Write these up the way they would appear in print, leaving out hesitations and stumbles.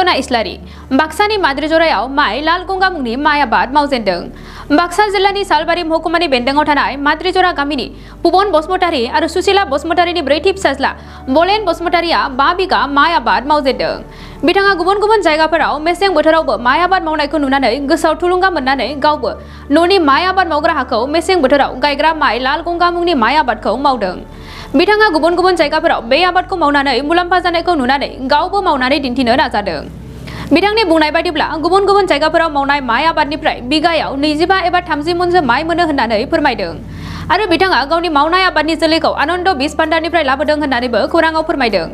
रन्जना इस्लारि बाक्सानि माद्रिजरायाव माइ लाल गंगा मुंनि माइ आबाद मावजेनदों। बाक्सा जिल्लानि सालबारि महकुमानि बेन्दोंआव थानाय माद्रिजरा गामिनि पुबन बसुमतारी आरो सुशीला बसुमतारीनि ब्रैथि फिसाज्ला बलेन बसुमतारीया 5 बिघा माइ आबाद मावजेनदों। बिथाङा गुबुन गुबुन जायगाफोराव मेसें बोथोरावबो माइ आबाद मावनायखौ नुनानै गोसोआव थुलुंगा मोननानै गावबो न'नि माइ आबाद मावग्रा हाखौ मेसें बोथोराव गायग्रा माइ लाल गंगा मुंनि माइ आबादखौ मावदों। बिथाङा गुबुन गुबुन जायगाफोराव बे आबादखौ मावनानै मुलाम्फा जानायखौ नुनानै गावबो मावनानै दिन्थिनो नाजादों। बिथांनि बुंनाय बायदिब्ला गुबुन गुबुन जायगाफोराव मावनाय माइ आबादनिफ्राय बिगायाव 25 एबा 30 मनसो माइ मोनो होननानै फोरमायदों। आरो बिथाङा गावनि मावनाय आबादनि जोलैखौ आनन्द बीज भान्डारनिफ्राय लाबोदों होननानैबो खौराङाव फोरमायदों।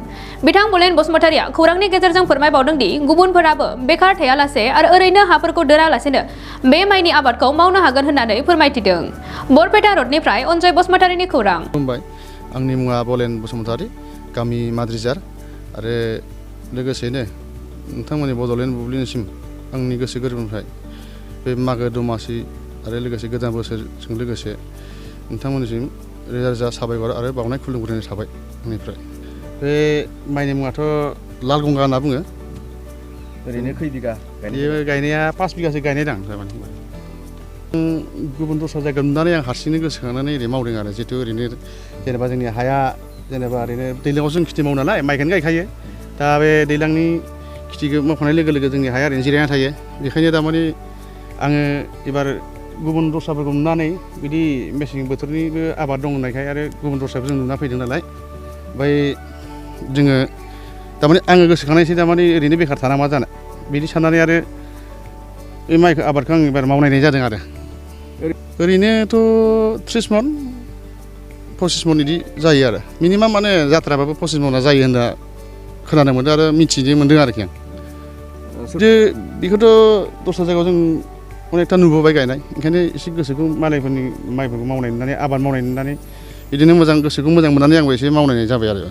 बिथां बलेन बसुमतारीया खौरांनि गेजेरजों फोरमायबावदों दि गुबुनफोराबो बेखार थायालासे आरो ओरैनो हाफोरखौ दोनालासेनो बे माइनि आबादखौ मावनो हागोन होननानै फोरमायथिदों। बरपेटा रडनिफ्राय अनजय बसुमतारीनि खौरां। आंनि मुङा बलेन बसुमतारी, गामि माद्रिजार आरो लोगोसेनो नोंथांमोननि बड'लेण्ड बुब्लिनिसिम आंनि गोसो गोरबोनिफ्राय बे मागो दमासि आरो लोगोसे गोदान बोसोरजों लोगोसे नोंथांमोननिसिम रोजा रोजा साबायखर आरो बावनाय खुलुमग्रोनाय थाबाय आंनिफ्राय। बे माइनि मुङाथ' लाल गंगा होनना बुङो। ओरैनो खै बिगा गायनाया 5 बिगासो गायनाय दं थारमाने। गुबुन दस्रा जायगायाव नुनानै आं हारसिंनो गोसोखांनानै ओरै मावदों आरो जिहेतु ओरैनो जेनेबा जोंनि हाया जेनेबा ओरैनो दैज्लाङाव जों खेथि मावो नालाय माइखौनो गायखायो। दा बे दैज्लांनि खेथिखौ मावखांनाय लोगो लोगो जोंनि हाया ओरैनो जिरायना थायो। बेखायनो थारमाने आङो एबार गुबुन दस्राफोरखौ नुनानै बिदि मेसें बोथोरनिबो आबाद दं होननायखाय आरो गुबुन दस्राबो जों नुना फैदों नालाय ओमफ्राय जोङो थारमाने आङो गोसोखांनायसै थारमाने ओरैनो बेखार थाना मा जानो बिदि साननानै आरो बे माइखौ आबादखौ आं एबार मावनाय जादों आरो ओरैनोथ' 30 मन 25 मन बिदि जायो आरो मिनिमाम माने जाथ्राबाबो 25 मना जायो होनना खोनानो मोन्दों आरो मिथिनो मोन्दों आरोखि आं। जे बेखौथ' दस्रा जायगायाव जों अनेकथा नुबोबाय गायनाय, ओंखायनो एसे गोसोखौ मालायफोरनि माइफोरखौ मावनाय नुनानै आबाद मावनाय नुनानै बिदिनो मोजां गोसोखौ मोजां मोननानै आंबो एसे मावनाय जाबाय आरो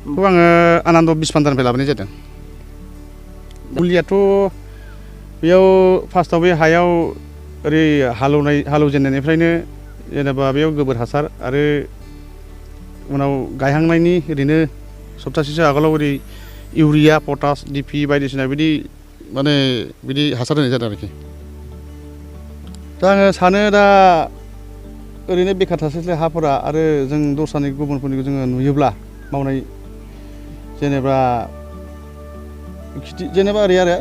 बेखौ आङो आनन्द बीज भान्डारनिफ्राय लाबोनाय जादों। मुलियाथ' बेयाव फार्स्टआव बे हायाव ओरै हालौजेननायनिफ्रायनो जेनेबा बेयाव गोबोर हासार आरो उनाव गायहांनायनि ओरैनो सप्तासेसो आगोलाव ओरै इउरिया पटास डिपि बायदिसिना बिदि माने बिदि हासार होनाय जादों आरोखि। दा आङो सानो दा ओरैनो बेखार थास्लायस्लाय हाफोरा आरो जों दस्रानि गुबुनफोरनिखौ जोङो नुयोब्ला मावनाय जेनेबा खेथि जेनेबा ओरै आरो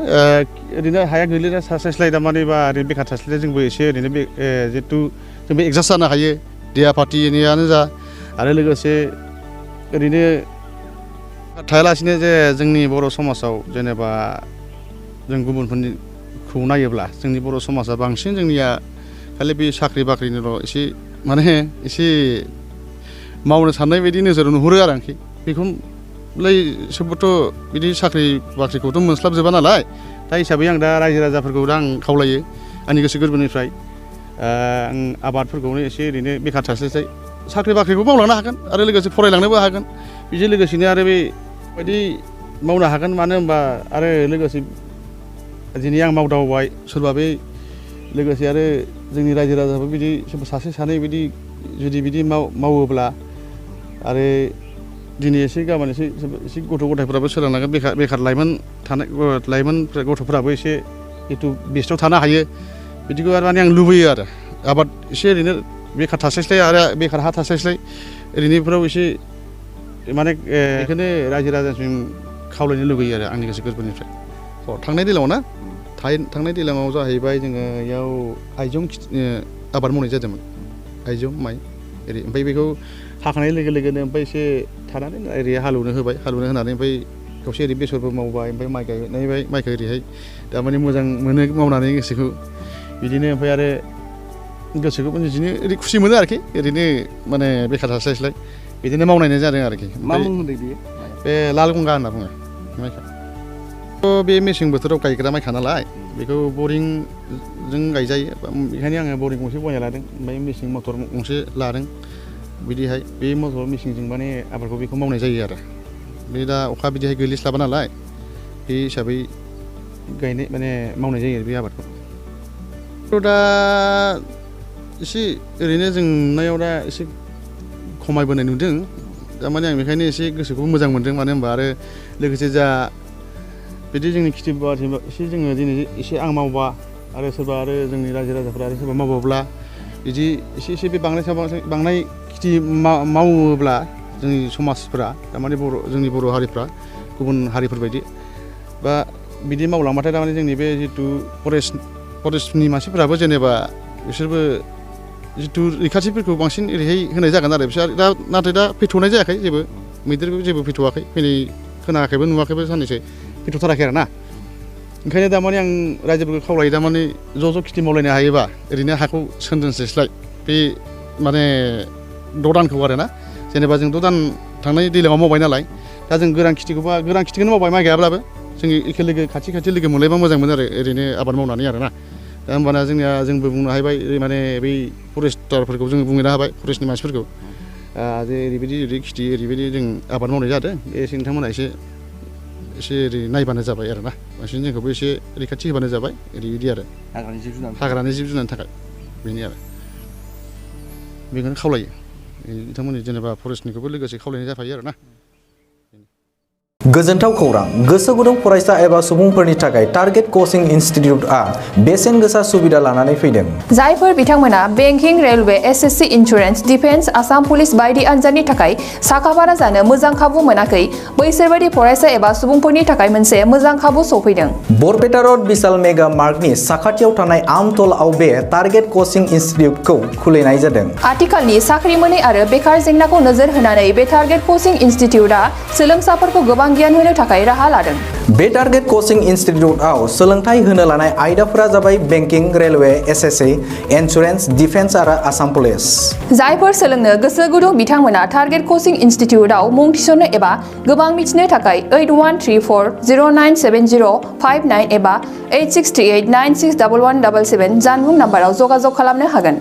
ओरैनो हाया गोलैना थास्लायस्लाय थारमाने बा ओरैनो बेखार थास्लायस्लाय जोंबो एसे ओरैनो बे जिहेतु जोंबो एडजास्ट जानो हायो देहा पार्टिनियानो जा आरो लोगोसे ओरैनो थायालासिनो जे जोंनि बर' समाजाव जेनेबा जों गुबुनफोरनिखौ नायोब्ला जोंनि बर' समाजा बांसिन जोंनिया खालि बे साख्रि बाख्रिनिल' एसे माने एसे मावनो साननाय बायदि नोजोराव नुहुरो आरो आंखि बेखौलाय सोबबोथ' बिदि साख्रि बाख्रिखौथ' मोनस्लाबजोबा नालाय दा हिसाबै आं दा रायजो राजाफोरखौ दा आं खावलायो आंनि गोसो गोरबोनिफ्राय आं आबादफोरखौनो एसे ओरैनो बेखार थास्लायस्लाय साख्रि बाख्रिखौ मावलांनो हागोन आरो लोगोसे फरायलांनोबो हागोन बेजों लोगोसेनो आरो बेबायदि मावनो हागोन मानो होनबा आरो लोगोसे दिनै आं मावदावबाय सोरबा बे लोगोसे आरो जोंनि रायजो राजाफोर बिदि सोरबा सासे सानै बिदि जुदि बिदि मावोब्ला आरो दिनै एसे गाबोन एसे गथ' गथायफोराबो सोलोंलांगोन बेखार लाइमोन गथ'फोराबो एसे जितु बेस्थ' थानो हायो बिदिखौ आरो माने आं लुबैयो आरो आबाद एसे ओरैनो बेखार थास्लायस्लाय आरो बेखार हा थास्लायस्लाय ओरैनोफोराव एसे माने बेखौनो रायजो राजासिम खावलायनो लुबैयो आरो आंनि गोसो गोरबोनिफ्राय। थांनाय दैज्लाङाव ना थांनाय दैज्लाङाव जाहैबाय जोङो इयाव आइजं आबाद मावनाय जादोंमोन आइजं माइ ओरै ओमफ्राय बेखौ हाखांनाय लोगो लोगोनो ओमफ्राय एसे थानानै ओरै हालौनो होनानै ओमफ्राय खावसे ओरै बेसरबो मावबाय ओमफ्राय माइ गायनायबाय माइखौ ओरैहाय थारमाने मोजां मोनो मावनानै गोसोखौ बिदिनो ओमफ्राय आरो गोसोखौ बिदिनो ओरै खुसि मोनो आरोखि ओरैनो माने बेखार थास्लायस्लाय बिदिनो मावनाय जादों आरोखि। मा मुं होनदों बेयो? बे लाल गंगा होनना बुङो माइखौ। बे मेसें बोथोराव गायग्रा माइखा नालाय बेखौ बरिंजों गायजायो बेखायनो आङो बरिं गंसे बायना लादों ओमफ्राय मेसें मटर गंसे लादों बिदिहाय बे मटर मेसेंजों माने आबादखौ बेखौ मावनाय जायो आरो बे दा अखा बिदिहाय गोलैस्लाबा नालाय बे हिसाबै गायनाय माने मावनाय जायो बे आबादखौ। दा एसे ओरैनो जों नुनायाव दा एसे खमायबोनाय नुदों थारमाने आं बेखायनो एसे गोसोखौ मोजां मोनदों मानो होनबा आरो लोगोसे जा बिदि जोंनि खेथि बाथि एसे जोङो दिनै एसे आं मावबा आरो सोरबा आरो जोंनि रायजो राजाफोरा आरो सोरबा मावबावब्ला बिदि एसे बे बांनाय खेथि मावोब्ला जोंनि समाजफोरा थारमाने जोंनि बर' हारिफ्रा गुबुन हारिफोरबायदि बा बिदि मावलांबाथाय थारमाने जोंनि बे जितु फरेस्टनि मानसिफोराबो जेनेबा बिसोरबो जितु रैखाथिफोरखौ बांसिन ओरैहाय होनाय जागोन आरो बिसोर नाथाय दा फैथ'नाय जायाखै जेबो मैदेरबो जेबो फैथ'वाखै फैनाय खोनायाखैबो नुवाखैबो साननैसो फैथ'थाराखै आरो ना ओंखायनो दामाने आं रायजोफोरखौ खावलायो दामाने ज' खेथि मावलायनो हायोबा ओरैनो हाखौ सोनदोनस्लायस्लाय बे माने 6 दानखौ आरो ना जेनेबा जों 6 दान थांनाय दैज्लाङाव मावबाय नालाय दा जों गोरान खेथिखौनो मावबाय माइ गायाब्लाबो जों एखे लोगो खाथि लोगो मोनलायबा मोजां मोनो आरो ओरैनो आबाद मावनानै आरो ना दा होमबाना जोंबो बुंनो हाबाय माने बै फरेस्टारफोरखौ जोङो बुंनो हाबाय फरेस्टनि मानसिफोरखौ जे ओरैबायदि खेथि ओरैबायदि जों आबाद मावनाय जादों एसे नोंथांमोना एसे ओरै नायबानो जाबाय आरो ना बांसिन जोंखौबो एसे रैखाथि होबानो जाबाय ओरैबायदि आरो हाग्रानि जिब जुनारनि थाखाय बेनो आरो बेखौनो खावलायो बिथांमोननि जेनेबा फरेस्टनिखौबो लोगोसे खावलायनाय जाफायो आरो ना गोजोनथाव खौरां गोसो गुदुं फरायसा एबा सुबुंफोरनि थाखाय टारगेट कचिं इनस्टिट्यूटआ बेसेन गोसा सुबिदा लानानै फैदों जायफोर बिथांमोना banking railway SSC insurance defence Assam police बायदि आनजादनि थाखाय साखाफारा जानो मोजां खाबु मोनाखै बैसोरबायदि फरायसा एबा सुबुंफोरनि थाखाय मोनसे मोजां खाबु सफैदों बरपेटा रोड विशाल मेगा मार्टनि साखाथियाव थानाय आमतलाव बे टारगेट कचिं इनस्टिट्यूटखौ खुलिनाय जादों आथिखालनि साख्रि मोनै आरो बेकार जेंनाखौ नोजोर होनानै बे टारगेट कचिं इनस्टिट्यूटआ सोलोंसाफोरखौ गोबां गियान होनो थाखाय राहा लादों बे टारगेट कचिं इनस्टिट्यूटआव सोलोंथाइ होनो लानाय आयदाफोरा जाबाय banking railway SSC insurance defence आरो आसाम पुलिस जायफोर सोलोंनो गोसो गुदुं बिथांमोना टारगेट कचिं इनस्टिट्यूटआव मुं थिसननो एबा गोबां मिथिनो थाखाय 8134097059 एबा 8638961177 जानबुं नाम्बाराव जगाजग खालामनो हागोन।